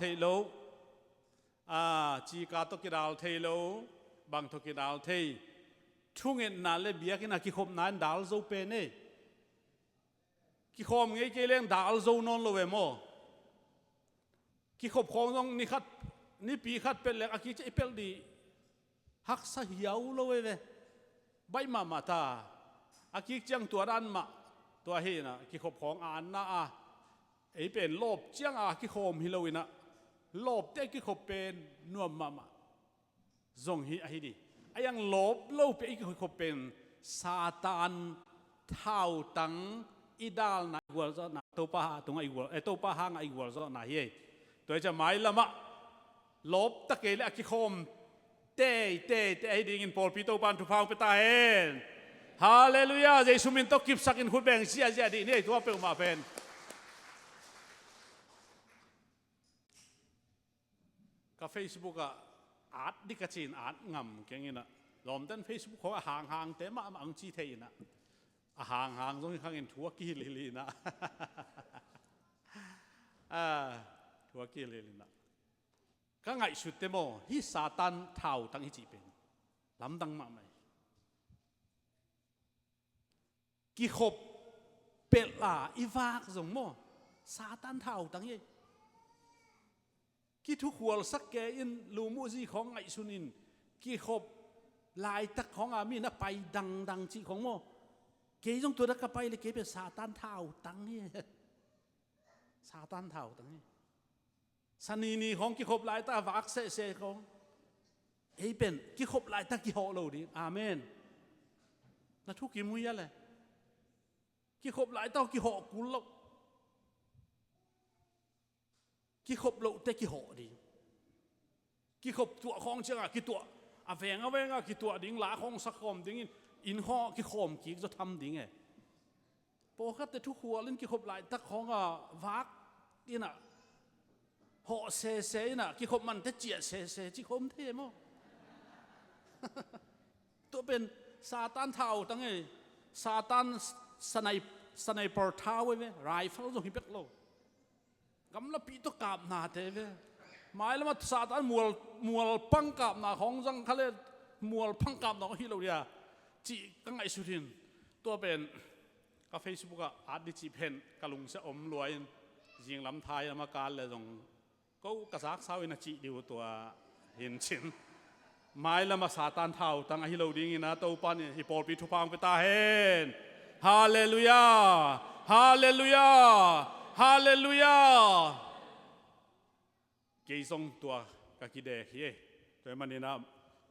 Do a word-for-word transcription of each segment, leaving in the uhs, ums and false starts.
thei lo, a, cika tawh kidal thei lo, bang tawh kidal thei. Thungetna le biakinn a kikhopna in dal zo pen ei. Kikhawm ngei kei leng dal zo nawn lo ve maw? Kikhop khawng zong ni khat, nipi khat pelh leng a kik ciang i pelh dih haksa hiau lo ve ve. Baih mahmah ta. A kik ciang tua dan mah, tua hi inah kikhop khawng a anna a, ei pen lawp ciang a kikhawm hi lo inah, lawpte a kikhop pen nuam mahmah zong hi ahi dih. A iang lawp lo pen i kikhop pen Satan thautang i dalna i gualzawhna, Topa ha tungah i gual, eh, Topa hangah i gualzawhna hi ei. Tua hi ciang mailamah lawp ta kei le a kikhawm teitei te ahi dingin pawlpi Topa in thupha hong pia ta hen. Halleluiah. Jesu min tawh kipsakin khut beng ziahziah dih ni ei, tua peuhmah pen. Ka Facebook ah at dih ka ci-in at ngam keng inah, lawmten Facebook khawng a hanghangte mahmah hong ci thei inah, a hanghang zong hi khangin thu a kihilhilh inah. A, thu a kihilhilh inah. Ka ngaihsutte maw, hih Satan thautang i cih pen lamdang mahmah hi. Kikhop pelh a i vak zong maw, Satan thautang hi. Kithukhualsak kei in, lumuhzi khawng ngaihsun in, kikhop laitak khawng a mi na pai dangdang cih khawng maw. Kei zong tua dah ka pai le kei pen Satan thautang hi. Satan thautang hi. Sanini khawng kikhop laitak a vak sehseh khawng. Ei pen kikhop laitak kihawh lo ding. Amen. Na thukim uh hia le. Kikhop laitak kihawh kul lo. Kikhop lohte kihawh ding. Kikhop tuah khawng ciangah kituah, a veng a vengah kituah ding, la khawng sak khawm dingin, inn khawng kikhawm kik zaw tham ding e. Pawlkhatte thukhual in kikhop laitak khawngah vak inah, hawh sese inah, kikhop mante ciah sese ci khawm thei e maw? Tua pen Satan thautang e. Satan sanai-, sniper thau e ve, rifle zong hi bek lo. Gamlapi tawh kapnate ve. Mailamah Satan mual, mual pang kapna khawng zang kha le, mual pang kapna khawng hi lo dia cih ka ngaihsut hi. Tua pen ka Facebook ah at dih cih pen ka lungsia om lua in, zinglam thai lam a kal le zong ko ka zaksa uh in a cih dih uh tua hi cin. Mailamah Satan thautang ahi lo dingin a Topa in i pawlpi thupha hong pia ta hen. Halleluiah! Halleluiah! Halleluiah! Kei zong tua ka kidek hi. Tua ahih manin a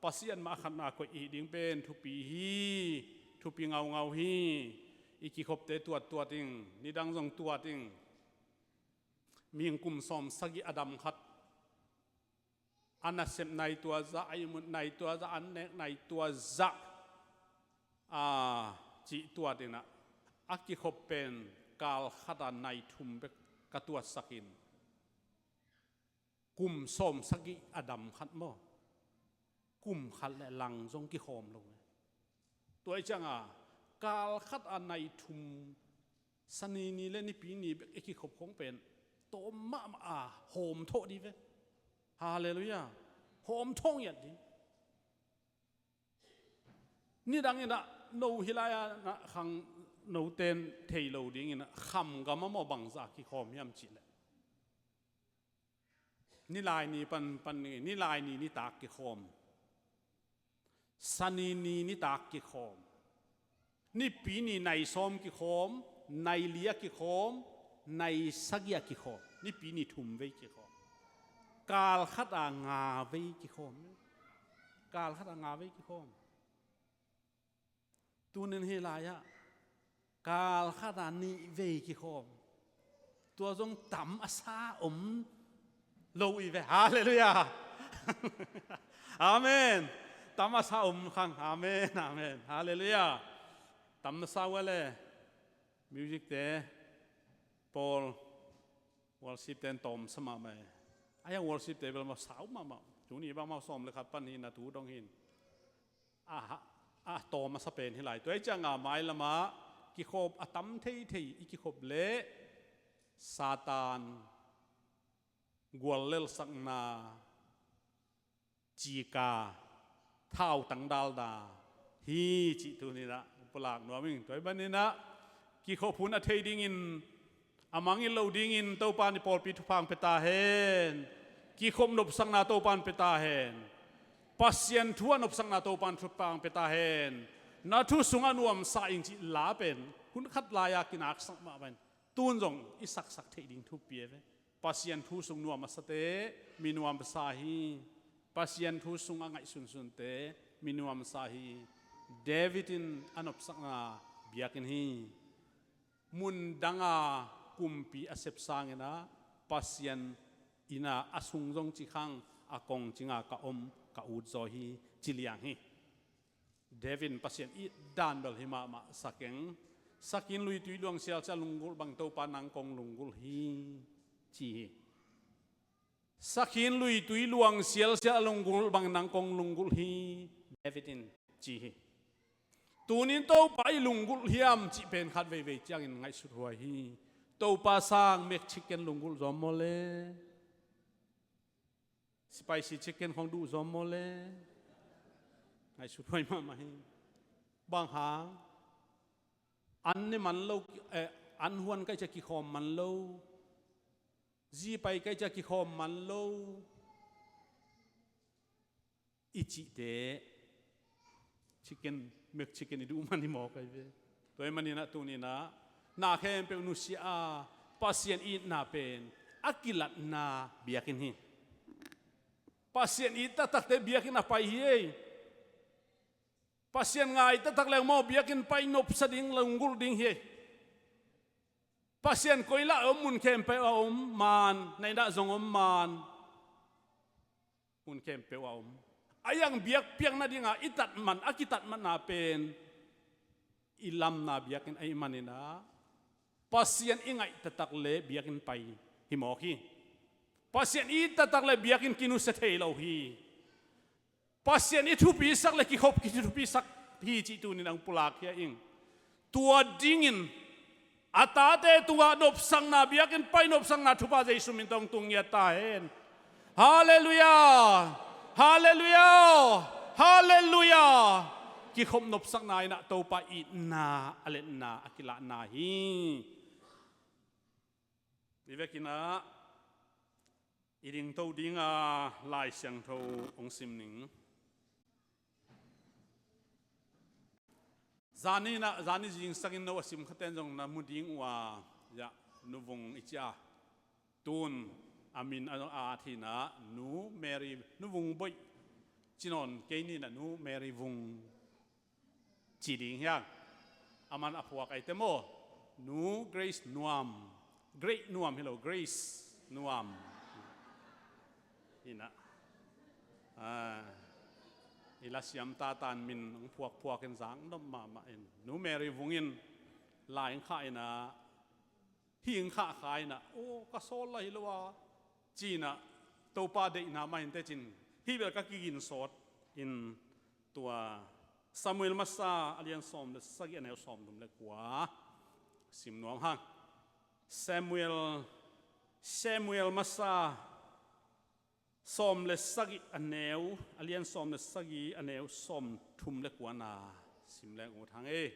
Pasian mah a khatna koih i hih ding pen thupi hi. Thupi ngaungau hi. I kikhopte tuattuat ing. Nidang zong tuat ing. Mihing kum sawm sagih a dam khat, a nasep nai tua zah, a ihmut nai tua zah, an nek nai tua zah, a, cih tuat inah, a kikhop pen kal khat a nai thum bek ka tuatsak in, kum sawm sagih a dam khat maw, kum khat le lang zong kikhawm lo. Tua hi cianga kal khat a nai thum, Sanini le Nipini bek i kikhop khong pen tawm mahmah a hawm thawh dih ve. Halleluiah. Hawm thawh ngiat dih. Nidang inah no hih lai-a na khang noten thei lo ding inah Kham gam ah maw bangzah kikhawm hiam cihleh, Nilaini pan, pan ni, Nilaini nitak kikhawm. Sanini nitak kikhawm. Nipini nai sawm kikhawm, nai li ah kikhawm, nai sagih ah kikhawm. Nipini thum vei kikhawm. Kal khat a nga vei kikhawm. Kal khat a nga vei kikhawm. Tunin hih lai-ah kal khat a nih vei kikhawm. Tua zong tam a sa om lo i ve. Halleluiah. Amen. Tam a sa om khang. Amen, amen. Halleluiah. Tam na sa uh a le music te, pawl, worship ten tawm sa mahmah e. A hiang worship te bel mah sau mahmah. Tuni bang mah sawm le khat pan hi na tu dong hin. A, a tawm a sa pen hi lai. Tua hi cianga mailamah kikhop a tam theithei i kikhop leh Satan guallelsakna, cika, thautang dalna hi cih tuni-in ah pulak nuam ing. Tua ahih manin ah kikhop hun a thei dingin, a mangngilh lo dingin Topa'n i pawlpi thupha hong pia ta hen. Kikhop nopsakna Topa'n pia ta hen. Pasian thu a nopsakna Topa'n thupha hong pia ta hen. Na thu sungah nuamsa ing cih la pen hun khat lai-a kinaksak mah bangin, tu-in zong i saksak theih ding thupi hi ve. Pasian thu sung nuam a sate mi nuamsa hi. Pasian thu sungah ngaihsunsunte mi nuamsa hi. David in a nopsakna biakinn hi. Mun danga kumpi a sep sangin ah Pasian inn-a a sung zong ci khang, a kongcinga ka om, ka ut zaw hi, ci liang hi. David in Pasian it dan bel hi mahmah sa keng. Sakhin luitui luang sialsial a lunggulh bang Topa nang kong lunggulh hi, ci hi. Sakhin luitui luang sialsial a lunggulh bang nang kong lunggulh hi, David in ci hi. Tuni-in Topa i lunggulh hiam cih pen khat veivei ciangin ngaihsut huai hi. Topa sang McChicken lunggulh zaw maw le? Spicy chicken khong duh zaw maw le? Ngaihsut huai mahmah hi. Bang hang? An ne man lo, eh, an huan ka hih ciang kikhawm man lo. Zi pai ka hih ciang kikhawm man lo. I cihte chicken, McChicken i duh man hi mawk ahi ve. Tua ahih manin ah tuni-in ah na khempeuh nusia a, Pasian itna pen a kilatna biakinn hi. Pasian it taktakte biakinn a pai hi ei. Pasian ngai taktak leng maw biakinn pai nopsa ding, lunggulh ding hi ei. Pasian koi lah a om, mun khempeuh a om man, na inn ah zong om man, mun khempeuh a om. A iang biakpiakna dinga i tat man, a kitat manna pen i lamna biakinn ahih manin ah Pasian i ngaih taktak le biakinn pai hi mawk hi. Pasian i it taktak le biakinn kinusia thei lo hi. Pasian i thupisak le kikhop kithupisak hi cih tuni-in hong pulak hi ing. Tua dingin a tate tungah nopsakna, biakinn pai nopsakna thupha Jesu min tawh hong tung ngiat ta hen. Halleluiah! Halleluiah! Halleluiah! Kikhop nopsakna in ah Topa itna a letna a kilahna hi. I vekin ah i dingto dinga Lai Siangtho hong sim ning. Zani in ah, zani zingsangin no a sim khaten zong na mu ding uh a, ya, Nu Vung i ci a. Tun a min a, a thina Nu Mary, Nu Vung Boih ci nawn kei ni in ah, Nu Mary Vung ci ding hi hang. Aman a phuak ahih teh maw, Nu Grace Nuam. Great Nuam hi lo, Grace Nuam. Hi in ah, ah, i lasiam tatan min hong phuakphuak in zak nop mahmah in, Nu Mary Vung in lai hong khah in ah, hih hong khah kha in ah, aw, ka sawl lah hi lo a, ci in ah, Topa deihna mah hi inteh ci in, hih bel ka kigin sawt in, tua Samuel Masa a lian sawm le sagih, a neu sawmthum le kua sim nuam hang. Samuel, Samuel Masa sawm le sagih a neu, a lian sawm le sagih, a neu sawmthum le kuana sim leng ut hang ei.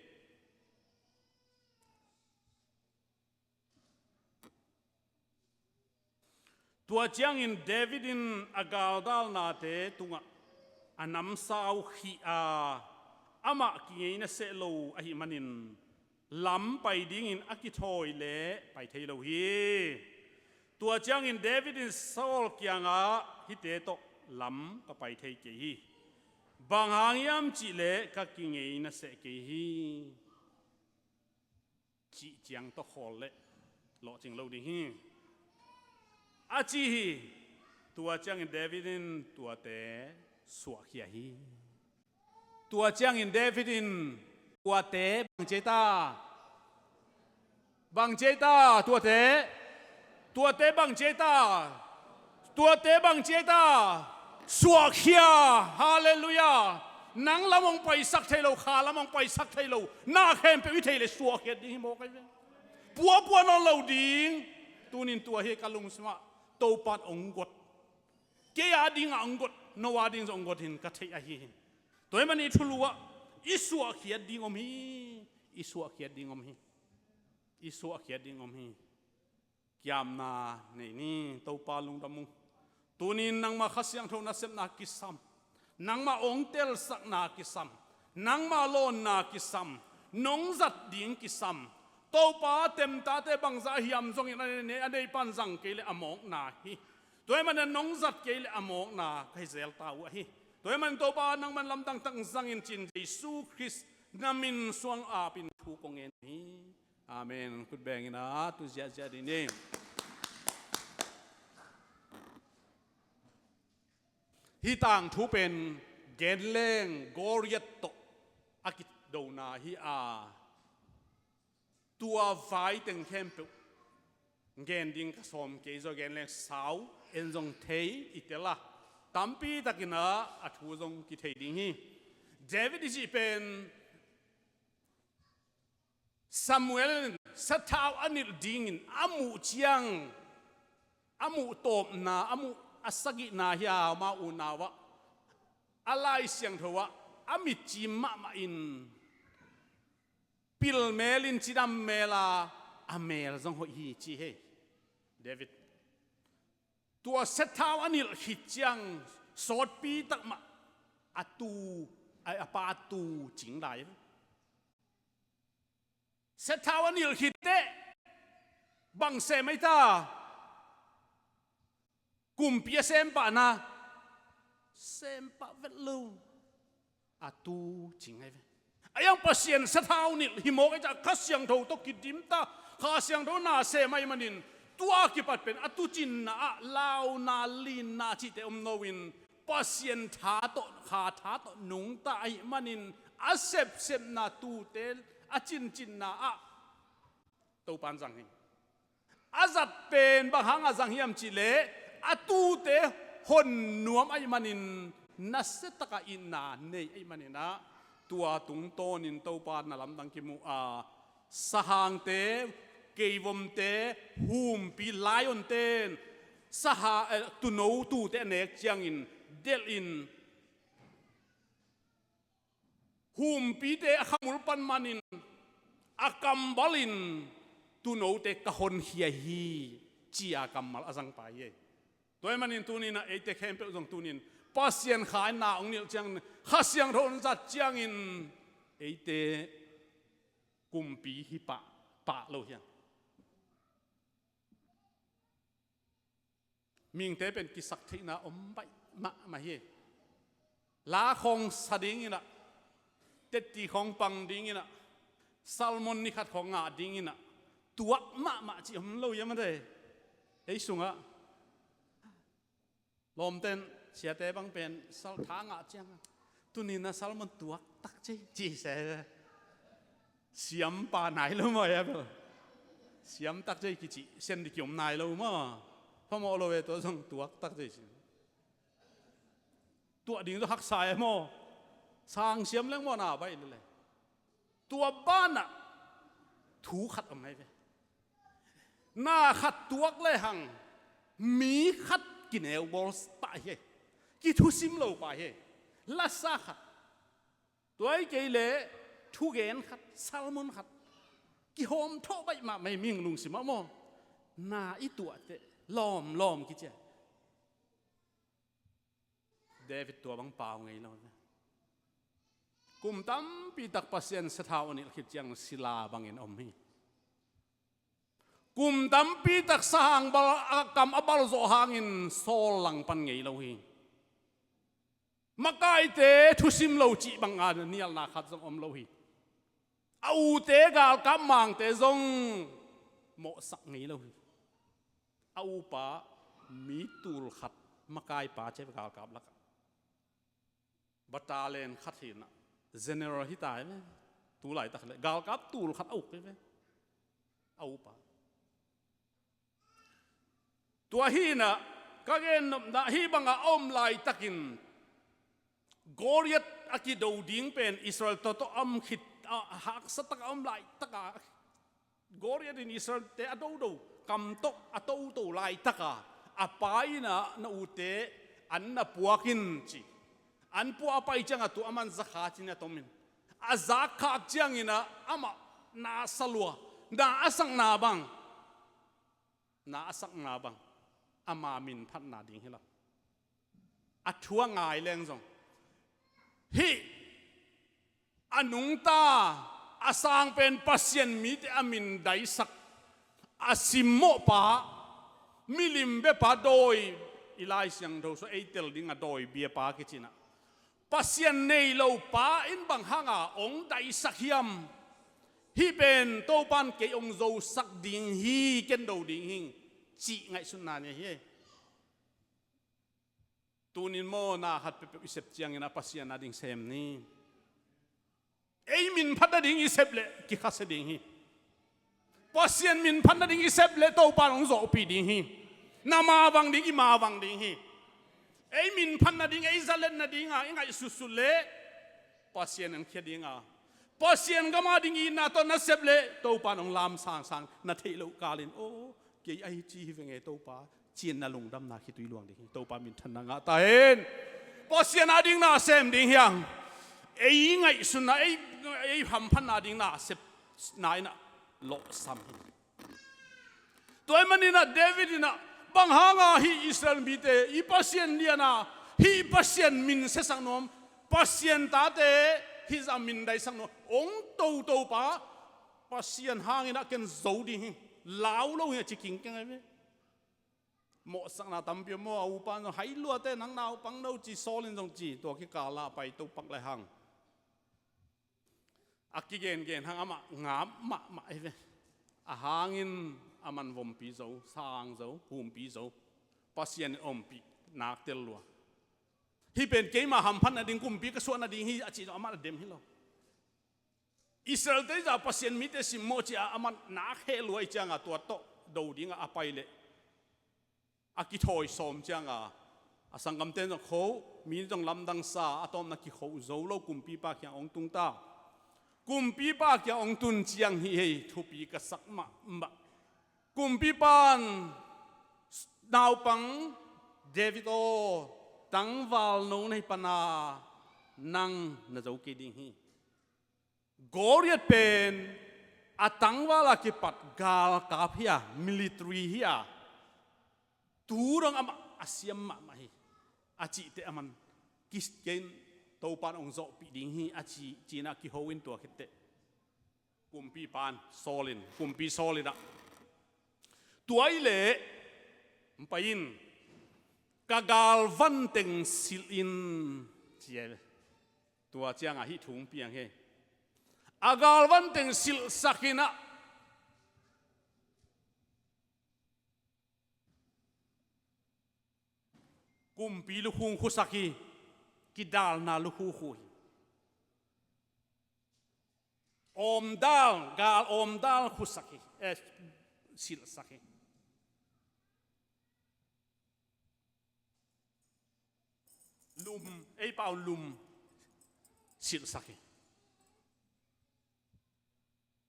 Tua ciangin David in a galdalnate tungah a namsau khih a, amah kingeina seh lo ahih manin lam pai dingin a kithawi leh pai thei lo hi. Tua ciangin David in Saul kiangah, hihte tawh lam ka pai thei kei hi. Bang hang hiam cih leh ka kingeina seh kei hi, cih ciang tawh khawl leh lawhcing lo ding hi, a ci hi. Tua ciangin David in tuate suahkhia hi. Tua ciangin David in tuate bang ci ei ta? Bang ci ei ta? Tuate, tuate bang ci ei ta? Tuate bang ci ei ta? Suahkhia. Halleluiah. Nang lam hong paisak thei lo, kha lam hong paisak thei lo, na khempeuh i theih leh suahkhiat ding hi mawk ahi ve. Puapua nawn lo ding. Tuni-in tua hi ka lungsimah. Topa in hong guat. Kei a dingah hong guat, no a ding zong hong guat hi in ka theih ahi hi. Tua ahih manin i thulu ah i suahkhiat ding om hi. I suahkhiat ding om hi. I suahkhiat ding om hi. Kiamna nei ni, Topa lungdam ung. Tuni-in nangmah Kha Siangtho nasepna kisam, nangmah hong telsakna kisam, nangmah lawnna kisam, nong zat ding kisam. Topa, temtate bangzah hiam zongin a nei, a neipan zang kei leh a mawkna hi. Tua ahih manin nong zat kei leh a mawkna ka hi zel ta uh ahi. Tua ahih manin Topa, nangman lamdang tak zangin, ci-in Jesu Khrist na min suang apin thu kong ngen hi. Amen. Khut beng in a, tu ziahziah dih ni. Hih tangthu pen genleng Goliath tawh a kidona hi a, tua vai teng khempeuh gen ding ka sawm kei zaw, genleng sau en zong thei i tel a, tampi takin a, a thu zong kithei ding hi. David i cih pen Samuel in sathau a nilh dingin a muh ciang, a muh tawpna, a muh a sagihna hi a, amau unau ah a Lai Siangtho ah a mitcim mahmah in, pil mel in cidam mel a, a mel zong hoih hi ci hi. David tua sathau a nilh khit ciang sawtpi tak mah a tu, a, a pa tu cing lai. Sathau a nilh khit teh bang sem ahi ta? Kumpi a sem pahna sem pah vet lo, a tu cing ahi ve. A iang Pasian sathau nilh hi mawk ahi ta, Kha Siangtho tawh kidim ta, Kha Siangtho na sem ahih manin tua kipat pen a tucinna ah launa linna cihte om loin Pasian tha tawh, Kha tha tawh nungta ahih manin a sepsepna tute, a cincinna ah Topan zang hi. A zat pen bang hangah zang hiam cihleh a tute hon nuam ahih manin nasia taka itna nei ahih manin ah, tua tungtawnin Topa na lamdang kimu a, sahangte, keivomte, humpi, lionte in saha, eh, tuuno tuute a nek ciangin delhin humpite a khamul pan manin a kammal in tuunote ka honkhia hi, ci-a kammal a zang pai hi. Tua ahih manin tuni-in ah eite khempeuh zong tuni-in Pasian Kha in na hong nilh ciangin, Kha Siangtho hong zat ciangin eite kumpi hi pah, pah lo hi hang. Mihingte pen kisaktheihna om baih mahmah hi. La khawng sa dingin ah, tetti khawng pang dingin ah, sermon ni khat khawng ngah dingin ah, tuak mahmah cih om lo hiam a dei. Ei sungah lawmten, siate bang pen sal tha ngah ciang a, tuni-in a sermon tuak tak cei ci se. Siampa nai lo maw, ya bel. Siam tak cei kici, sen di kiom nai lo maw. Phamawh lo ve, tua zong tuak tak cei ci. Tuah ding zong haksa e maw. Sang siam leng maw, na baih lele. Tua banah thu khat om ahi ve. Na khat tuak lehang mi khat kineu bawl pah hi. Kithusim lo pah hi. Lasa khat. Tua hi kei leh thugen khat, sermon khat kihawm thawh baih mahmah hi, mihing lungsim ah maw. Na i tuah teh lawmlawm kici a. David tua bang pau ngei lo. Kum tampi tak Pasian sathau a nilh khit ciang sila bangin om hi. Kum tampi tak sahang bal, a kam a balzawh hangin Saul langpan ngei lo hi. Makaite thusim lo cih banga nialna khat zong om lo hi. A ute galkap mangte zong mawhsak ngei lo hi. A upa mi tul khat, makaipa ci ve, galkap lakah battalion khat hi-in ah, general hi ta hi ve. Tu laitak leh galkap tul khat a uk hi ve, a upa. Tua hi-in ah, ka gennopna hih bangah a om laitakin Goliath a kido ding pen Israel tawh tawh a om khit a, haksa takah a om laitakah Goliath in Israel-te a dodo, kam tawh a toto laitaka A pa in ah, "Na ute an na puak in," ci. An puak a pai ciangah tua aman zakha ci-in a tomin, a zakkhak ciangin ah amah na a sa lua. Na a sakna bang, na a sakna bang ama minphatna ding hi lo. A thu a ngai leng zong, hih a nungta, a sang pen Pasian mite a mindaisak, a simmawhpa, milim biapa dawi, i Lai Siangtho sung ei tel ding a dawi biapa kici-in ah, Pasian nei lo pa in bang hanga hong daisak hiam? Hih pen Topan kei hong zosak ding hi, ken do ding hi, cih ngaihsutna nei hi. Tunin maw, na khat peuhpeuh i sep ciangin ah Pasian ading sem ni. Ei minphat nading i sep leh kikhasia ding hi. Pasian minphat nading i sep leh Topan hong zawhpih ding hi. Na mavang ding, i mavang ding hi. Ei minphat nading, ei zalet nadinga i ngaihsutsut leh Pasian hong khia dinga, Pasian gam ading itna tawh na sep leh Topan hong lam sangsang, na theih loh kalin, "Aw, kei ahi ci hi veng e Topa," ci-in na lungdamna khitui luang ding hi. Topa minthanna ngah ta hen. Pasian ading na sem ding hi hang. Ei ngaihsutna, ei, ei hamphatna ding na sepna in ah lawhsam hi. Tua ahih manin ah David in ah, "Bang hanga hih Israel mite i Pasian lian a, hih Pasian min siasak nuam, Pasian tate hih zah mindaisak nuam, hong toto pa, Pasian hangin ah ken zo ding hi, lau lo hi," a ci kingkeng ahi ve. Mawhsakna tampi om maw, a upa in zong, "Hai luate, nang naupang no," ci, Saul in zong ci, tua kikal ah a pai topak le hang. A kigengen hang amah ngap mahmah hi ve. A hangin aman vompi zo, sang zo, humpi zo. Pasian in ompih nak tel lua. "Hih pen keima hamphat nading kumpi ka suah nading hi," a cih zong amah a dem hi lo. Israel-te zah Pasian mite simmawh ci-a amah nak heh lua ahih cianga tua tawh do dinga a pai leh a kithawi sawm cianga, a sanggamte in zong kho, mi zong lamdang sa, a tawpna kikho zo lo, kumpipa kiang hong tung ta. Kumpipa kiang hong tun ciang hih hei thupi ka sak mahmah. Kumpipa in, "Naupang David aw, tangval no na hi pana nang na zo kei ding hi. Goliath pen a tangval a kipat galkap hi a, military hi a, tu dong amah a siam mahmah hi," a cihte aman kis kein, "Topan hong zawhpih ding hi," a ci, ci-in ah kiho in tua khit teh kumpipa in, Saul in, kumpi Saul in ah, "Tua ahih leh pai in, ka galvan teng silh in," ci a. Tua ciangah hih thu hong piang hi. A galvan teng silhsak in ah, kumpi lukhu khusak hi. Kidalna lukhu khu hi. Awmdal, gal awmdal khusak hi. Eh, silhsak hi. Lum, ei pau lum silhsak hi.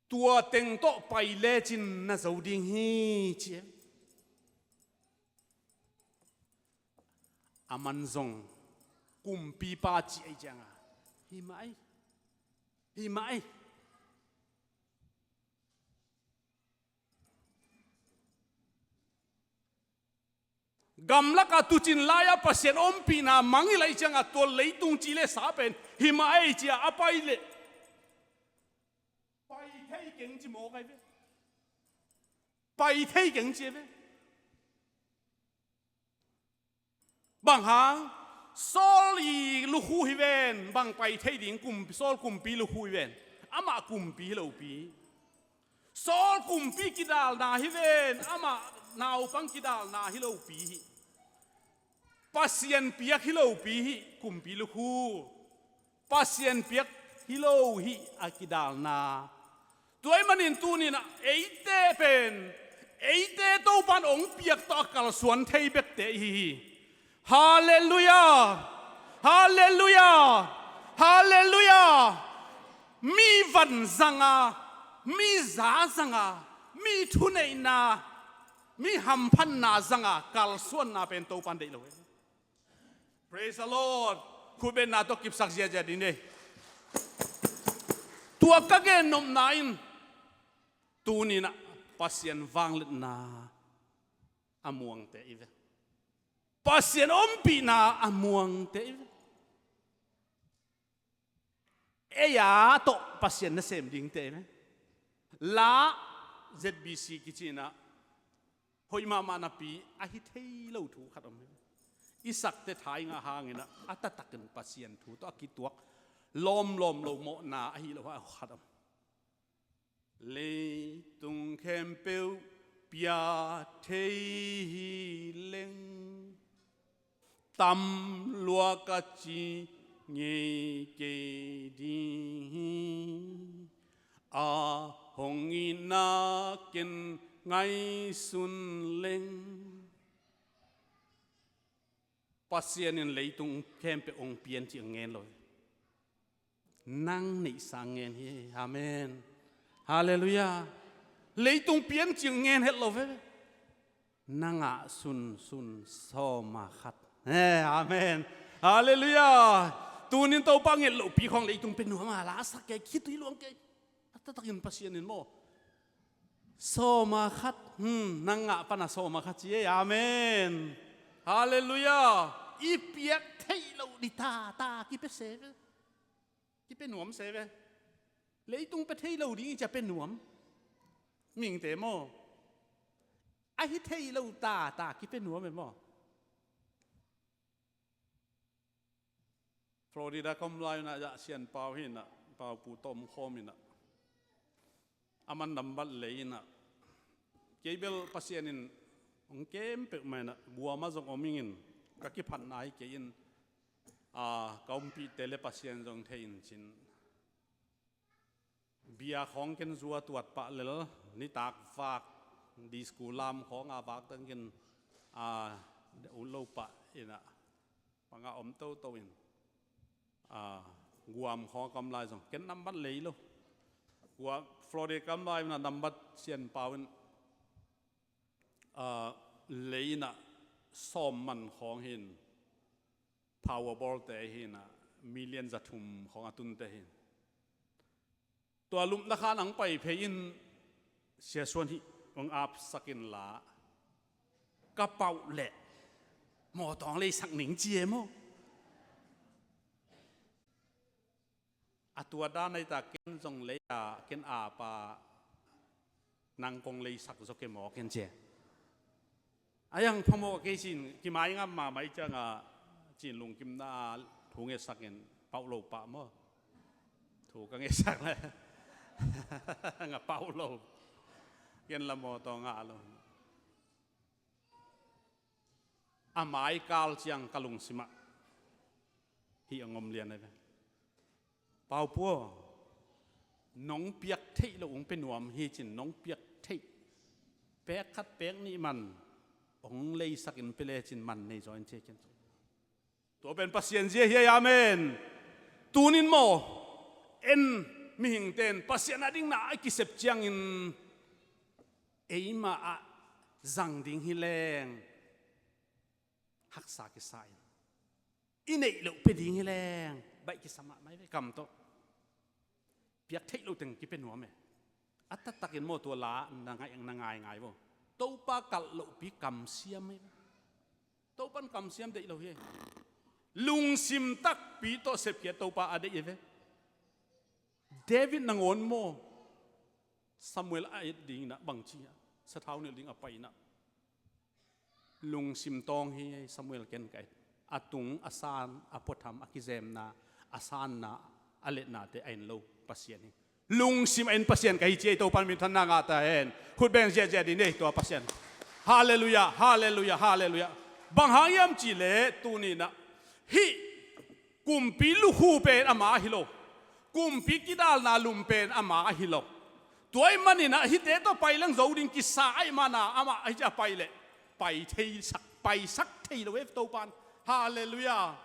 "Tua teng tawh pai lecin na zo ding hi," ci e. Aman zong kumpipa cih ahih cianga, "Hi mah ei, hi mah ei." Gamlakah tuucin lai-ah Pasian ompihna mangngilh ahih ciangah tua leitung ci le sa pen hi mah ei ci-a a pai leh, pai thei keng ci mawk ahi ve. Pai thei keng ci ahi ve. Bang hang? Saul i lukhu hi ven, bang pai thei ding? Kum, Saul kumpi lukhu hi ven. Amah kumpi hi lopi. Saul kumpi kidalna hi ven, amah naupang kidalna hi lopi hi. Pasian piak hi lopi hi, kumpi lukhu. Pasian piak hi lo hi a kidalna. Tua ahih manin tuni-in ah eite pen, eite Topan hong piak tawh a kalsuan thei bekte ihi hi. Halleluiah! Halleluiah! Halleluiah! Mi van zanga, mi za zanga, mi thuneihna, Mi hamphatna zanga kalsuanna pen Topan deih lo hi. Praise the Lord. Khutbetna tawh kipsak ziahziah ding hi. Tua ka gennopna in tuni-in ah Pasian vangliatna a muangte i ve. Pasian ompihna a muangte i ve. Ei-a tawh Pasian nasem dingte i ve. La Z B C kici-in ah hoih mahmah napi ahi thei lo thu khat om hi. I sakte tha i ngah hangin ah a taktakin Pasian thu tawh a kituak lawmlawm lo mawhna ahi lo khat om. Leitung khempeuh pia thei hi leng, tam lua ka ci ngei kei ding hi. A hong itna ken ngaihsun leng. Pasian in leitung khempeuh hong pian cih a ngen lo hi. Nang neihsa ngen hi. Amen. Halleluiah. Leitung pian cih a ngen het lo ve. Na ngah sunsun sawma khat. Eh, amen. Halleluiah. Tunin Topa nget lohpi khawng leitung pia nuam a, la sak kei, khitui luang kei. A taktakin Pasian in maw, sawma khat, hmm, nang ngah pana sawma khat ci ei. Amen. Halleluiah. I piak theih loh ding tata kipia se ve. Kipia nuam se ve. Leitung pia thei lo ding i ci a pia nuam. Mihingte maw, ahi thei lo tata kipia nuam e maw. Florida ka om lai-in ah, Sian Pau hi-in ah, Pau Pu tawh om khawm in ah, aman nambat lei in ah, kei bel Pasian in hong kem peuhmah in ah, guam ah zong om ing in, ka kiphatna hi kei in, a, ka ompihte le Pasian zong thei in cin. Bia khawng ken zu a tuat pah lel, nitak vak, disco lam khawng a vak teng ken, a, ut lo pah in ah, panga om toto in, a, guam khawng a kam lai zong ken nambat lei lo. Guam, Florida kam lai in ah nambat Sian Pau in, a, lei in ah sawm man khawng hi-in, Powerball te hi-in ah, million za thum khawng a tunte hi-in. Tua lupna khan hong pai phei in, Sia Suan hih hong apsak inla, ka pauh leh mawtaw hong leisak ning ci e maw. A tua dan ahi ta, ken zong lei a, ken apa, nang kong leisak zaw kei maw ken ci e. A yang phamawh kei cin, kimai ngam mahmah i ciangah cin lungkimna a thu ngetsak in, pauh lo pah maw. Thu ka ngetsak le nga pauh lo. Ken la mawtaw ngah lo. A mai kal ciang ka lungsimah hih a ngom lian ahi ve. Pau Pu aw, nong piak theih loh hong pia nuam hi cin, nong piak theih, pek khat pek nih man hong leisak in pia lecin man nei zaw in ci e ken. Tua pen Pasian zia hi ei, amen. Tunin maw, en mihingte in Pasian a dingna a kisep ciangin eimah ah zang ding hi leng haksa kisa in, i neih loh pia ding hi leng baih kisa mahmah hi ve, kam tawh. Piak theih loh teng kipia nuam e. A taktakin maw, tua la na ngaih, na ngaingai vo. Topa kalh lohpi kamsiam hi ve. Topan kamsiam deih lo hi. Lungsim takpi tawh sepkhiat Topa a deih hi ve. David nangawn maw, Samuel a et ding in ah bangci ah sathau nilh ding a pai in ah, lungsim tawng hi, Samuel ken ka et. A tung, a san, a puatham, a kizemna, a sanna, a letnate a en lo Pasian hi. Lungsim a en Pasian ka hi ci ei. Topan minthanna ngah ta hen. Khut beng ziahziah dih ni ei tua Pasian. Halleluiah, halleluiah, halleluiah. Bang hang hiam cih leh tuni in ah hih kumpi lukhu pen ama ahi lo. Kumpi kidalna lum pen ama ahi lo. Tua ahih manin ah hihte tawh pai leng zo ding kisa ahih manin ah amah ahi ciah pai leh pai theisak, paisak thei lo e Topan. Halleluiah.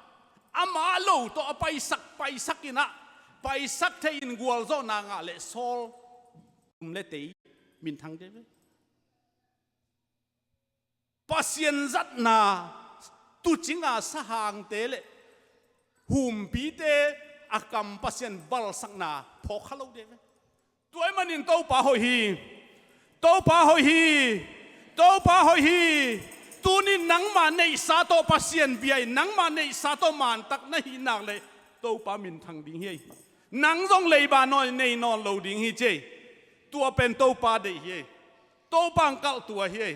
Ama lo tawh a paisak, paisak in ah, paisak thei in gualzawhna ngah leh sawl, um le tei minthang thei ve. Pasian zatna, tuucinga sahangte le humpite a kam Pasian balsakna phawkkha lo ding ve. Tua ahih manin Topa hoih hi. Topa hoih hi. Topa hoih hi. Tunin nangma neihsa tawh Pasian bia in, nangma neihsa tawh mantak na hih nak leh Topa minthang ding hi. Nang zong leiba nawn nei nawn lo ding hi ci. Tua pen Topa deih hi. Topa hong kalh tua hi.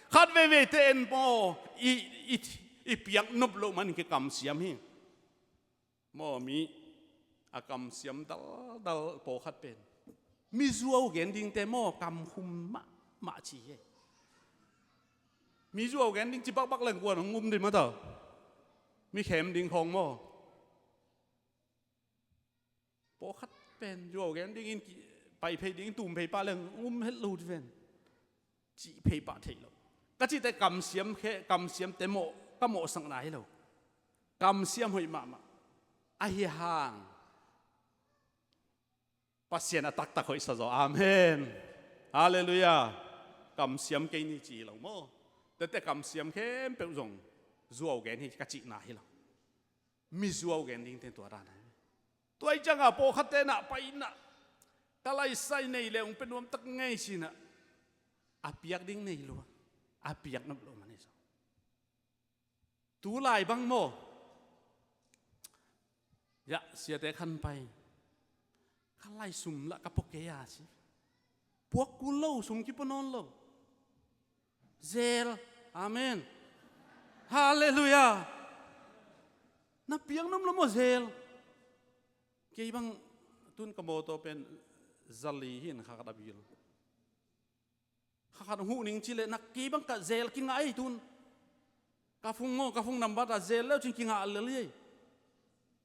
Khat veiveite en maw, i, i, i piak nop loh manin kikamsiam hi. Maw, mi a kamsiam daldal pawlkhat pen mi zuau gen dingte maw, kamkhum mahmah ci hi. Mi zuau gen ding ci bakbak leng kuan hong um ding mah ta. Mi khem ding khawng maw. Pawlkhat pen zuau gen dingin ki-, pai phei dingin tum phei pah leng um het lo ding ven. Cih phei pah theih lo. Ka cihte kamsiam khe, kamsiamte mawh, ka mawhsakna hi lo. Kamsiam hoih mahmah. Ahi hang Pasian a taktak hoihsa zaw. Amen. Halleluiah. Kamsiam kei ni ci hi lo maw. Tete kamsiam khempeuh zong zuau gen hi ka cihna hi lo. Mi zuau gen dingte tua dan ahi. Tua ahih ciangah pawlkhatte na pai na, ka laisai nei le hong pia nuamtak ngei ci na, a piak ding nei lua, a piak nop lo mah nei zaw. Tu lai bang maw. Yah, siate khan pai. Ka lai sum lah ka pua kei a ci. Puak kul lo, sum kipua nawn lo. Zel. Amen. Halleluiah. Na piak nop lo maw zel. Kei bang tun ka mawtaw pen zali hi in kha ka dabil. Kha khat huh ning ci leh na kei bang ka zel kingah ei tun. Ka phung maw, ka phung nambat a zel leu cin kingah lel ei.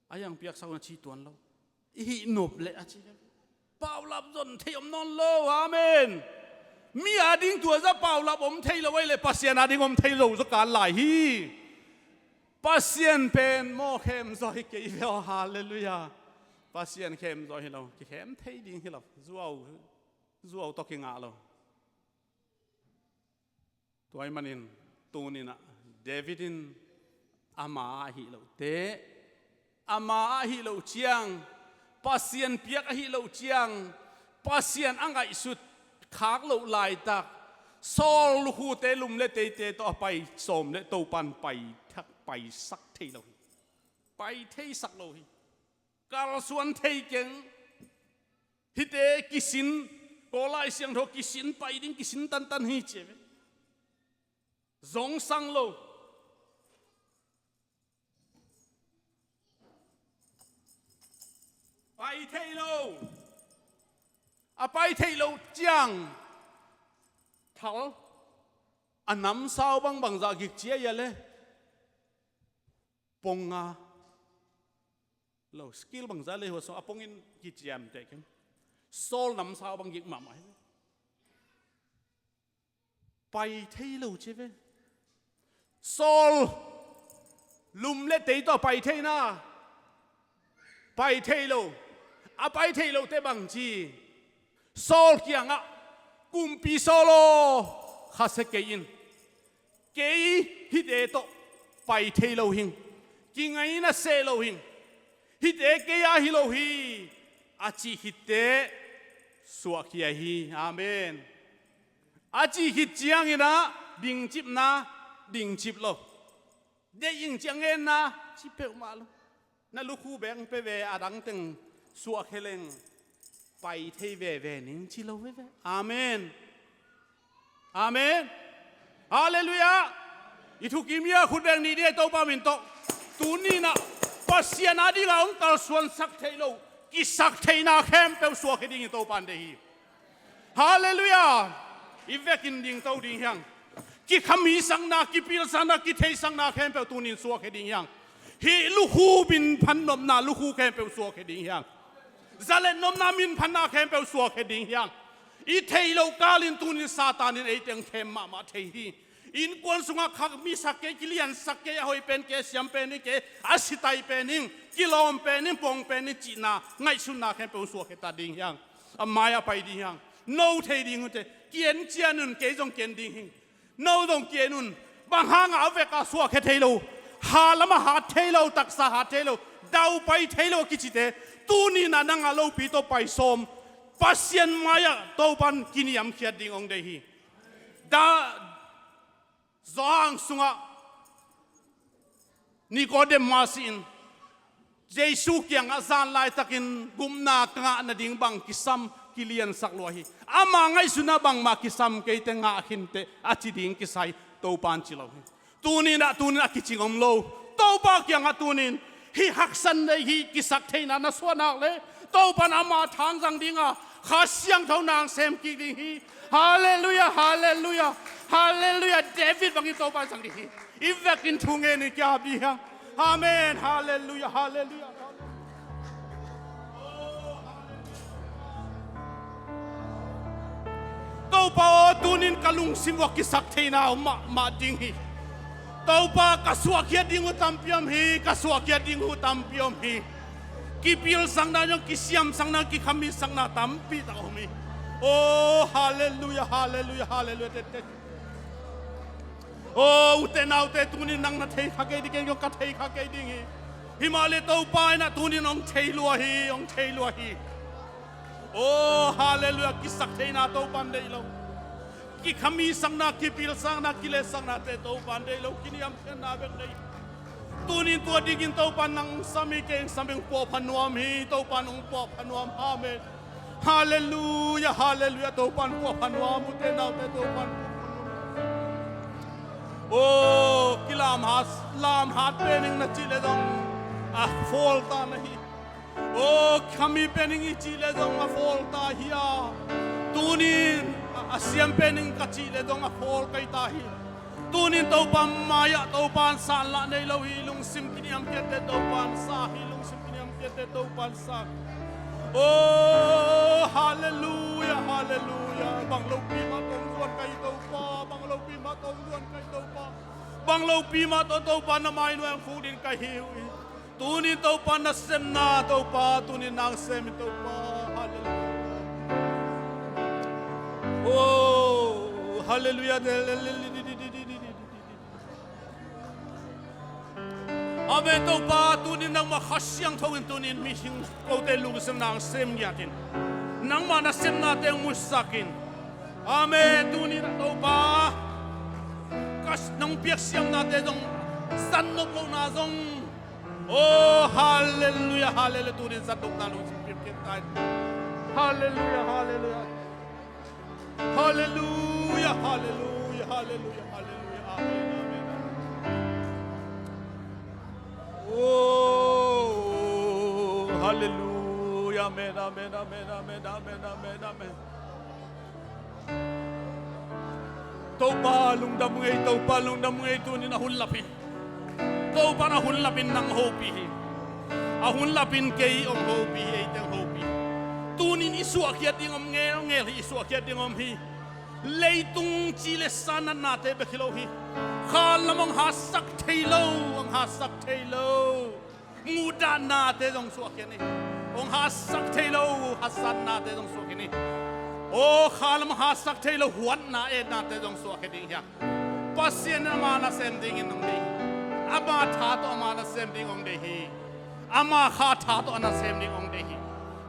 A yang piaksak na ci tuan lo. I hih nop leh a ci. Paulap zon thei om nawn lo. Amen. Mi a ding tua za paulap om thei lo ei leh Pasian a ding om thei lo za kan lai hi. Pasian pen maw khem zaw hi kei ve aw. Halleluiah. Pasian khem zaw hi lo. Kikhem thei ding hi lo. Zuau, zuau tawh kingah lo. Tua ahih manin tuninah David in ama ahih loh teh, ama ahih loh ciang, Pasian piak ahih loh ciang, Pasian a ngaihsut khak loh laitak, Saul lukhute lum le teite tawh a pai sawm le Topan pai thak, paisak thei lo hi. Pai theisak lo hi. Kalsuan thei keng. Hihte kisin, Kawl Lai Siangtho kisin pai ding, kisin tantan hi ci ve. Zongsang lo. Pai thei lo. A pai thei lo ciang thal. A namsau bang bangzah gik cia ia le. Pong nga lo, skill bangzah lei hua sung a pongin kiciam teh keng. Saul namsau bang gik mahmah hi. Pai thei lo ci ve. Saul lum le tei tawh pai thei na. Pai thei lo. A pai thei lo teh bang ci. Saul kiangah, Kumpi Saul aw, khasia kei in. Kei hihte tawh pai thei lo hing. Kingai na seh lo hing. Hihte kei a hi lo hi. A cih khit teh suahkhia hi. Amen. A cih khit cianginah dingcipna, dingcip lo. Deih ing ciang ngenna ci peuhmah lo. Na lukhu beng pe ve, a dangteng suahkhia leng pai thei veve ning ci lo veve. Amen. Amen. Halleluiah. I thukim ia khut beng nih dih ei Topa min tawh. Tuninah Pasian a dingah hong kalsuansak theih lo, kisak theihna khempeuh suahkhia ding hi Topa in deih hi. Halleluiah. I vekin dingto ding hiang. Kikhamisakna, kipilsakna, kitheisakna khempeuh tunin suahkhia ding hiang. Hih lukhu minphan nopna lukhu khempeuh suahkhia ding hiang. Zalet nopna minphanna khempeuh suahkhia ding hiang. I theih loh kalin tunin Satan in ei teng khem mahmah thei hi. Innkuan sungah khakmisak kei, kiliansak kei, a hoih pen kei, a siam pen hi kei, a sitai pen hing, kilawm pen hing, pong pen hing cihna ngaihsutna khempeuh suahkhia ta ding hiang. A mai a pai ding hiang. No thei ding uh teh, kien cian un, kei zong kien ding hing. No zong kien un. Bang hangah a vekah suahkhia thei lo, ha lamah hat thei lo, taksa hat thei lo, daupai thei lo a kicite, tuni-in ah nang a lopi tawh pai sawm, Pasian mai-ah Topan kiniamkhiat ding hong deih hi. Da Johan sungah Nicodemus in Jesu kiangah zan laitakin gupna ka ngah nading bang kisam kiliansak lua hi. Ama ngaihsutna bangmah kisam keite ngah khinte a ci ding kisai Topan ci lo hi. Tuni-in ah, tuni-in a kicing om lo. Topa kiangah tuni-in hih haksat nei hih kisaktheihna na suah nak leh Topan ama thangzang dinga Kha Siangtho nang sem kik ding hi. Halleluiah, halleluiah, halleluiah. David bangin Topa zang ding hi. I vekin thu ngen in kiap ding hi hang. Amen. Halleluiah, halleluiah. Topa aw, tuni-in ka lungsim uah kisaktheihna om mahmah ding hi. Topa, ka suahkhiat ding uh tampi om hi, ka suahkhiat ding uh tampi om hi. Kipilsakna zong, kisiamsakna, kikhamisakna tampi tak om hi. Oh, halleluiah, halleluiah, halleluiah. Te, te. Oh, ute naute, tuni-in nang na thei kha kei ding, kei zong ka thei kha kei ding hi. Himahleh Topa in ah tuni-in hong thei lua hi, hong thei lua hi. Oh, halleluiah, kisaktheihna Topan deih lo. Kikhamisakna, kipilsakna, kilesaknate Topan deih lo, kiniamkhiatna bek deih. Tuni-in tua dingin Topan nang sam hi, kei hong sam hi, hong puahpha nuam hi, Topan hong puahpha nuam. Amen. Halleluiah, halleluiah, Topan puahpha nuam, ute naute Topan puahpha nuam. Oh, kilamhat, lamhat pen ing na cih leh zong a fawl ta na hi. Oh, khami pen ing i cih leh zong a fawl ta hi a. Tuni-in a, a siam pen ing ka cih leh zong a fawl kei ta hi. Tuni-in Topa mai-ah Topan sanlah nei lo hi, lungsim kiniamkhiatte Topan sa hi, lungsim kiniamkhiatte Topan sa. Oh, halleluiah, halleluiah. Bang lopi mah tawh hong zuan ka hi Topa, bang lopi mah tawh hong zuan ka hi Topa. Bang lopi mah tawh Topa na mai nuai hong khuk ding ka hi uh hi. Tuni-in Topa nasemna, Topa, tuni-in nang sem in Topa. Halleluiah. Oh, halleluiah. Amen. Topa, tuni-in nangmah Kha Siangtho in tuni-in mihing kote lungsim nang sem ngiat in. Nangmah nasemnate hong musak in. Amen. Tuni-in Topa, ka nong piak siamnate zong, zat nop lohna zong, oh, halleluiah, halleluiah. Tuni-in zat nopna lungsim piak kik ta in. Halleluiah, halleluiah. Halleluiah, halleluiah, halleluiah, halleluiah. Amen, amen, amen. Oh, halleluiah. Amen, amen, amen, amen, amen, amen, amen. Topa lungdam ngei, Topa lungdam ngei, tuni-in a hun lap hi. Topa in a hun lapin nang hopih hi. A hun lapin kei hong hopih hi, eite hong hopih hi. Tuni-in i suahkhiat ding om ngelngel hi, i suahkhiat ding om hi. Leitung ci le sa natnate bek hi lo hi. Kha lam hong hatsak thei lo, hong hatsak thei lo muhdahna te zong suahkhiat ni. Hong hatsak thei lo haksatnate zong suahkhiat ni. Aw, kha lam hong hatsak thei lo huatna etnate zong suahkhiat ding hi hang. Pasian in ama nasem dingin hong deih hi. Ama tha tawh ama nasem ding hong deih hi. Ama kha tha tawh a nasem ding hong deih hi.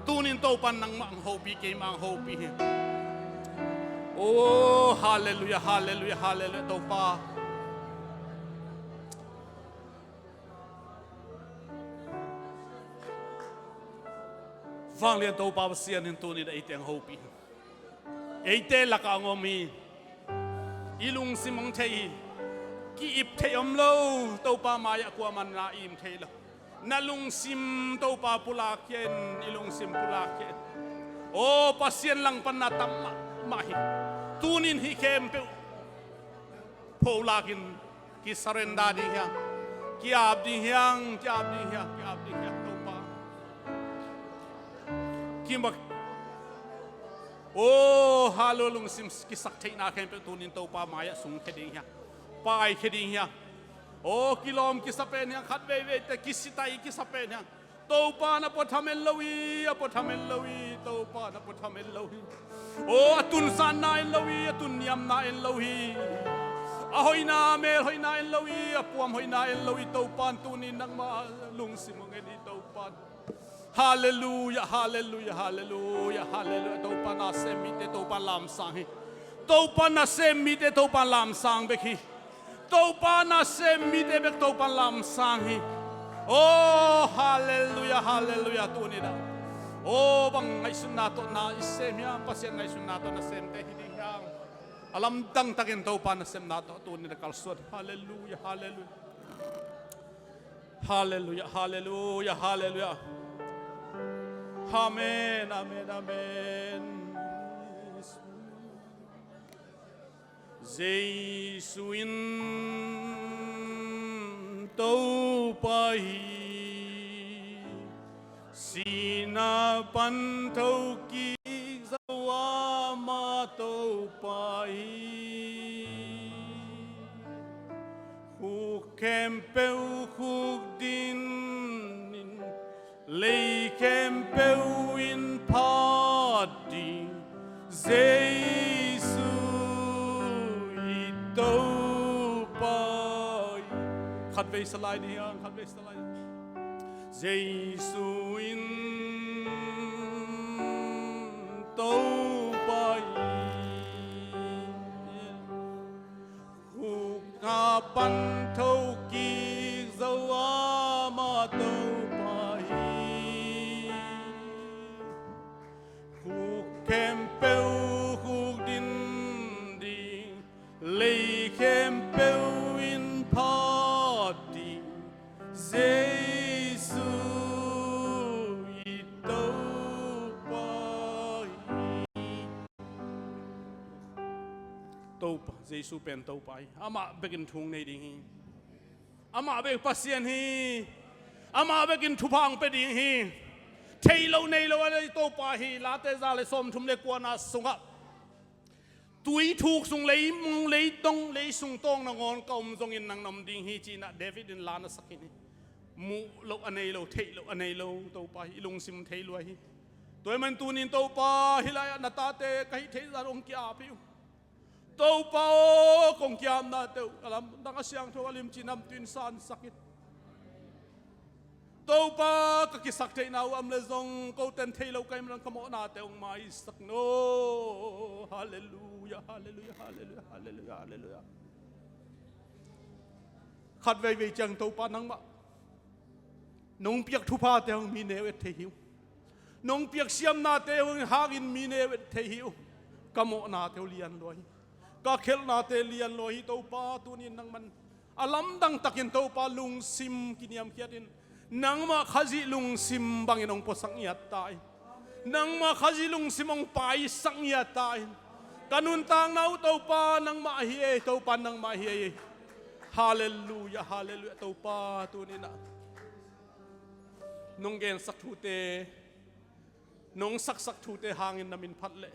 Tunin Topa in nangmah hong hopih, keimah hong hopih hi. Aw, halleluiah, halleluiah, halleluiah, Topa. Vanglian Topa Pasian in tunin eite hong hopih hi. Eite lakah hong om hi. I lungsim hong thei hi. Ki-ip theih om lo. Topa mai-ah kuamah na im thei lo. Na lungsim Topa pulakkhia in, i lungsim pulakkhia in. Aw, Pasian langpanna tam mahmah hi. Tunin hih khempeuh pholakin ki-surrender ding hi hang. Ki-ap ding hi hang, ki-ap ding hi hang, ki-ap ding hi hang, Topa. Ki-ap. Aw, halleluiah, lungsim kisaktheihna khempeuh tunin Topa mai-ah sungkhia ding hi hang. Paikhia ding hi hang. Aw, kilawm kisa pen hi hang, khat veiveite kisitai kisa pen hi hang. Topa in a pua tham en lo hi, a pua tham en lo hi, Topa in a pua tham en lo hi. Aw, a tun sanna en lo hi, a tun niamna en lo hi. A hoihna, a mel hoihna en lo hi, a puam hoihna en lo hi, Topa in tuni nangmah lungsim hong en hi, Topa in. Halleluia, halleluia, halleluia, halleluia. Topa nasem mite, Topa lamsang hi. Topa nasem mite, Topa lamsang bek hi. Topa nasem mite bek, Topa lamsang hi. Oh, halleluia, halleluia, tuni na. Oh, bang ngaihsutna tawh na i sem hiam, Pasian ngaihsutna tawh nasemte hi ding hiam. A lamdang takin Topa nasemna tawh tuni na kalsuan. Halleluia, halleluia. Halleluia, halleluia, halleluia. Amen, amen, amen. Jesu in Topa hi, sihna pan thokik zo a, amah Topa hi. Khuk khempeuh khuk dinin, lei khempeuh in phat ding, Jesu i Topa hi. Khatvei sa lai ni hang, khatvei sa lai. Jesu in Topa hi. Khuk a pan thokik zo a, amah Topa hi. Khuk khempeuh khuk din ding, lei khempeuh in phat ding, Jesu i Topa hi. Topa, Jesu pen Topa hi. Amah bekin thu nei ding hi. Amah bek Pasian hi. Amah bekin thupha hong pia ding hi. Theih loh nei loh a nei Topa hi. Late za le sawmthum le kuana sungah, tui thuk sung, leimong, leitong, leisung tawng nangawn ka om zongin nang na om ding hi, ci-in ah David in la na sak hi. Muh loh a nei lo, theih loh a nei lo Topa hi. I lungsim thei lua hi. Tua ahih manin tuni-in Topa, hih lai-ah na tate ka hih theih zah hong ki-ap hi uh. Topa aw, kong ki-apnate uh a lamdang, a siangtho a limci namtui in sansak in. Topa, ka kisak theihna uh a om leh zong, kote in thei lo ka hih manin ka mawhnate hong maisak in aw. Halleluia, halleluia, halleluia, halleluia, halleluia. Khat veivei ciang Topa nangmah nong piak thuphate hong mi neu et thei hi uh. Nong piak siamnate hong hangin mi neu et thei hi uh. Ka mawhnate uh lian lua hi. Ka khelhnate lian lua hi Topa, tuni-in nangman a lamdang takin Topa lungsim kiniamkhiat in, nangmah Khazih lungsim bangin hong puasak ngiat ta in. Nangmah Khazih lungsim hong paisak ngiat ta in. Ka nuntakna uh Topa nangmah ahi ei, Topa nangmah ahi ei. Halleluia, halleluia, Topa tuni-in ah nong gensak thute, nong saksak thute hangin na min phat leh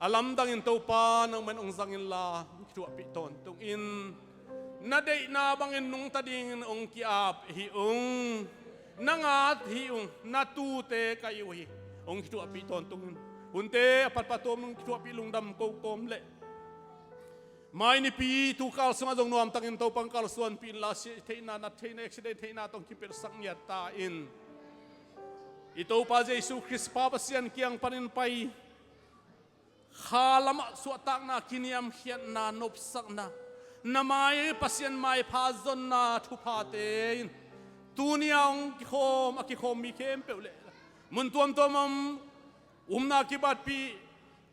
a lamdangin Topa nangman hong zang inla, kithuahpih tawntung in. Na deihna bangin nungta dingin hong ki-ap hi ung. Na ngat hi ung, na tuute ka hi uh hi. Hong kithuahpih tawntung in. Hunte a patpat tuam hong kithuahpih lungdam ko kawm leh mai nipi tu kal sungah zong nuamtakin Topa hong kalsuanpih inla, sih theihna, nat theihna, accident theihna tawh hong kipelhsak ngiat ta in. I Topa Jesu Khrist Pa Pasian kiang panin pai, kha lamah suahtakna, kiniamkhiatna, nopsakna, na mai, Pasian maipha zonna thuphate in tuni-a hong kikhawm, a kikhawm mi khempeuh leh mun tuamtuam a om, umna kibatpih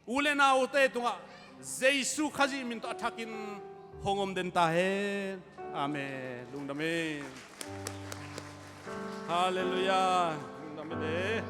u leh naute tungah Jesu Khazih min tawh a thakin hong om den ta hen. Amen. Lungdam hen. Halleluia. Lungdam hen.